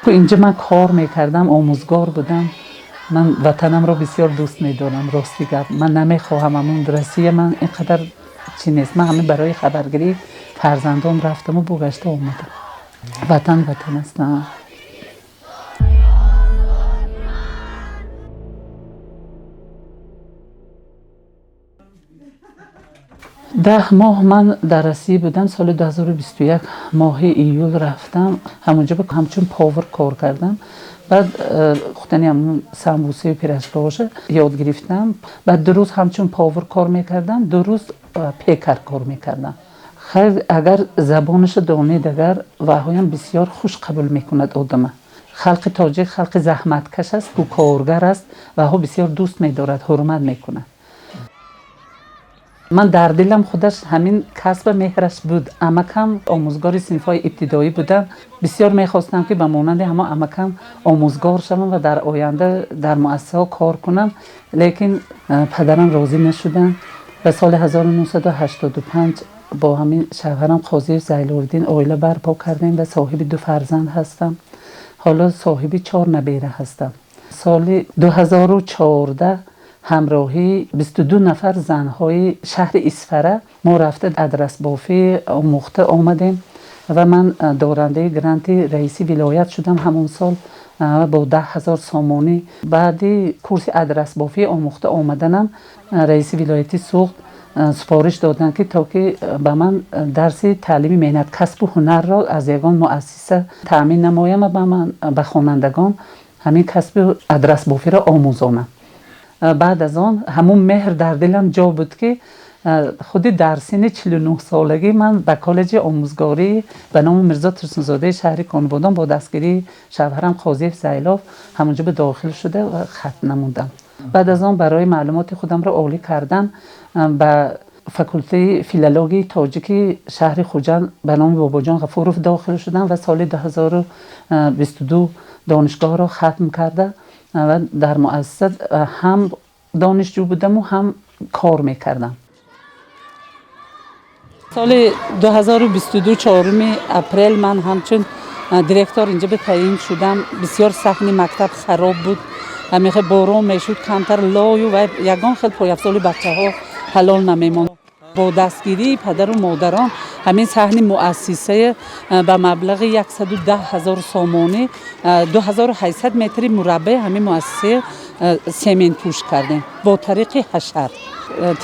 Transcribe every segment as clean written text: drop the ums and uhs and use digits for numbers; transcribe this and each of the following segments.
Инҷа ман кор мекардам, омӯзгор будам. Ман ватанамро бисёр дӯст медорам, рости гап. Ман намехоҳам ҳамун Россия, ман ин қадар чӣ нест. Ман ҳамин барои хабаргирии фарзандон рафтаму бугашта омадам. Ватан ватан аст. 10 моҳ ман дар Россия будам. Соли 2021 моҳи июл рафтам. Ҳамонҷо ҳамчун повар кор кардам. Баъд пухтани ҳамун самбусаю пирожкаҳоша ёд гирифтам. Баъд 2 рӯз ҳамчун повар кор мекардам, 2 рӯз пекар кор мекардам. Хайр, агар забонаша донед, агар ваҳоям бисёр хуш қабул мекунад одама. Халқи тоҷик халқи заҳматкаш аст, коргар аст, ваҳо бисёр дӯст медорад, ҳурмат мекунад. Ман дар дилам худаш ҳамин касба меҳраш буд. Амакам омӯзгори синфҳои ибтидоӣ будам. Бисёр мехостам, ки ба монанди ҳамон амакам омӯзгор шавам ва дар оянда дар муассисаҳо кор кунам, лекин падарам розӣ нашуданд. Ва соли 1985 бо ҳамин шавҳарам Қозиев Зайловиддин оила барпо кардем ва соҳиби ду фарзанд ҳастам. Ҳоло соҳиби чор набера ҳастам. Соли 2014 ҳамроҳии 22 нафар занҳои шаҳри Исфара мо рафта адрасбофӣ омӯхта омадем ва ман дорандаи гранти раиси вилоят шудам ҳамон сол бо 10 000 сомонӣ. Баъди курси адрасбофӣ омӯхта омаданам раиси вилояти Суғд супориш доданд, ки то ки ба ман дарси таълими меҳнат, касбу ҳунарро аз ягон муассиса таъмин намоям ва ба ман ба хонандагон ҳамин касби адрасбофиро омӯзонам. Баъд аз он ҳамун меҳр дар дилам ҷо буд, ки худи дар синни 49 солагӣ ман ба коллеҷи омӯзгорӣ ба номи Мирзо Турсунзодаи шаҳри Конибодом бо дастгирии шавҳарам Қозиев Зайлов ҳамонҷо ба дохил шуда ва хатм намудам. Баъд аз он барои маълумоти худамро олӣ кардан ба факултаи филологияи тоҷики шаҳри Хуҷанд ба номи Бобоҷон Ғафуров дохил шудам ва соли 2022 донишгоҳро хатм карда ва дар муассиса ҳам донишҷӯ будаму ҳам кор мекардам. Соли 2022 4 апрел ман ҳамчун директор инҷа ба таъин шудам. Бисёр саҳни мактаб хароб буд, ҳамихе борон мешуд, камтар лою ва ягон хел пойафзоли бачаҳо ҳалол намемонд. Бо дастгирии падару модарон ҳамин саҳни муассисае ба маблағи 110 000 сомонӣ 2800 метри мураббаи ҳамин муассисае сементпӯш кардем бо тариқи ҳашар.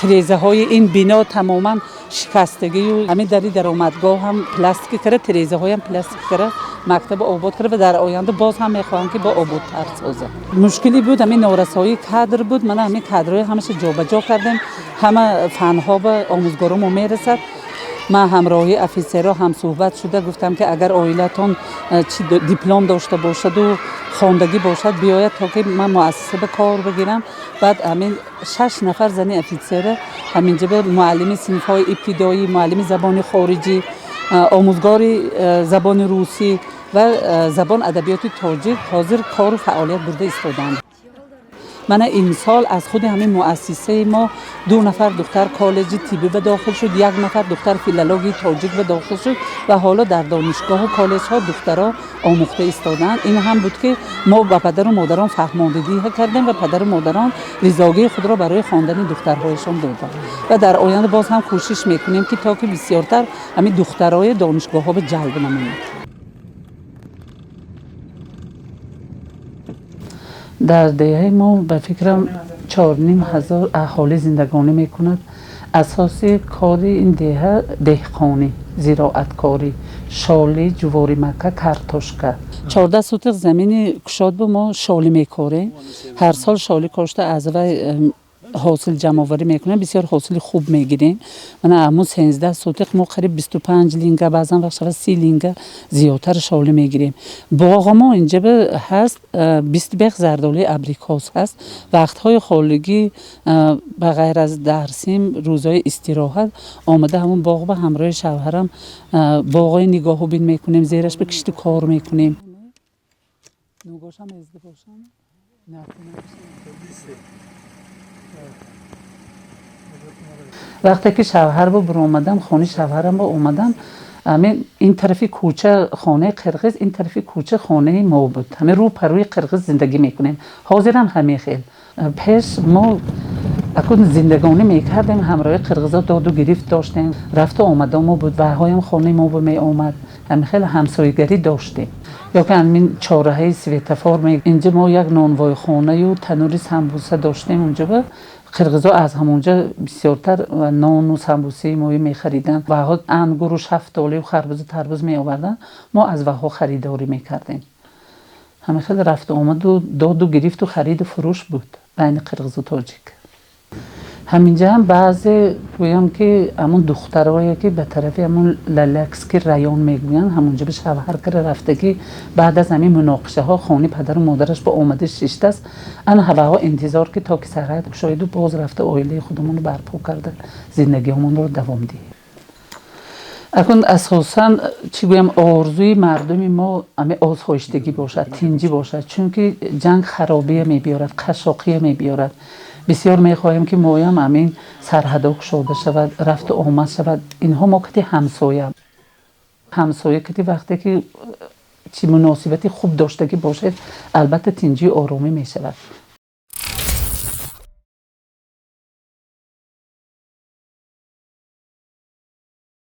Тирезаҳои ин бино тамоман шикастагию ҳамин дари даромадгоҳ ҳам пластика кара, тирезаҳоям пластика кара, мактаба обод кара ва дар оянда боз ҳам мехоҳам, ки бо ободтар созам. Мушкилӣ буд, ҳамин норасоии кадр буд. Мана ҳамин кадрҳои ҳамаша ҷобаҷо кардем, ҳама фанҳо ба омӯзгоромо мерасад. Ман ҳамроҳи офитсерҳо ҳамсӯҳбат шуда гуфтам, ки агар оилатон чи диплом дошта бошаду хондагӣ бошад, биёяд, то ки ман муассиса ба кор бигирам. Баъд ҳамин шаш нафар зани офитсера ҳаминҷа ба муаллими синфҳои ибтидоӣ, муаллими забони хориҷӣ, омӯзгори забони русӣ ва забон адабиёти тоҷик ҳозир кору фаъолият бурда истодаанд. Мана имсол аз худи ҳамин муассисаи мо ду нафар духтар коллеҷи тиббӣ ба дохил шуд, як нафар духтар филологияи тоҷик ба дохил шуд ва ҳоло дар донишгоҳу коллеҷҳо духтаро омӯхта истодаанд. Ин ҳам буд, ки мо ба падару модарон фаҳмондагӣ кардем ва падару модарон ризогии худро барои хондани духтарҳояшон доданд. Ва дар оянда боз ҳам кӯшиш мекунем, ки то ки бисёртар ҳамин духтарои донишгоҳҳо ба ҷалб намоем. Дар деҳаи мо, ба фикрам, 4500 аҳолӣ зиндагонӣ мекунад. Асоси кори ин деҳа деҳқонӣ, зироаткорӣ, шолӣ, ҷуворимакка, картошка. 14 сотих замини кушод бу мо шолӣ мекорем. Ҳар сол шолӣ кошта, аз вай ҳосил ҷамъоварӣ мекунем, бисёр ҳосили хуб мегирем. Мана ҳамун 13 сотих мо қариб 25 линга, баъзан вақт шава 30 линга зиёдтар шолӣ мегирем. Боғо мо инҷа ҳаст, 20 бех зардолуи абрикос ҳаст. Вақтҳои холигӣ, ба ғайр аз дарсим, рӯзҳои истироҳат омада ҳамун боғ ба ҳамроҳи шавҳарам боғои нигоҳубин мекунем, зераш ба кишту кор мекунем. Нугошам эзда бошам. Вақте ки шавҳар бо биромадам, хони шавҳарам бо омадам. Ҳамин ин тарафи кӯча хонаи қирғиз, ин тарафи кӯча хонаи мо буд. Ҳамин рӯ парӯи қирғиз зиндагӣ мекунем. Ҳозирам ҳамин хел. Пеш мо акун зиндагонӣ мекардем, ҳамроҳи қирғизо доду гирифт доштем, рафту омадомо буд, ваҳоям хонаи мо меомад. Ҳамин хел ҳамсоягарӣ доштем. Ё ки ҳамин чораҳаи светофор, инҷа мо як нонвойхонаю танури самбуса доштем. Унҷа қирғизо аз ҳамонҷа бисёртар нону самбусаи мои мехариданд. Ваҳо ангуру шафтолию харбузу тарбуз меоварданд, мо аз ваҳо харидорӣ мекардем. Ҳамин хел рафту омаду доду гирифту хариду фурӯш буд байни қирғизу тоҷик. Ҳаминҷа ҳам баъзе, гӯям ки, ҳамун духтарое ки ба тарафи ҳамун Лалакский район мегӯянд, ҳамунҷа ба шавҳар кара рафтагӣ, баъд аз ҳамин муноқишаҳо хони падару модараш ба омада шиштааст. Ана ҳаваҳо интизор, ки то ки сарҳад кушоиду боз рафта, оилаи худамонро барпо карда, зиндагиҳомонро давом диҳем. Акун асосан, чӣ гӯям, орзуи мардуми мо ҳами осоиштагӣ бошад, тинҷӣ бошад, чунки ҷанг харобия мебиёрад, қашшоқия мебиёрад. Бисёр мехоҳем, ки моям ҳамин сарҳадо кушода шавад, рафту омад шавад. Инҳо мо кати ҳамсоя, ҳамсоя кати вақте ки чӣ муносибати хуб доштагӣ бошед, албатта, тинҷию оромӣ мешавад.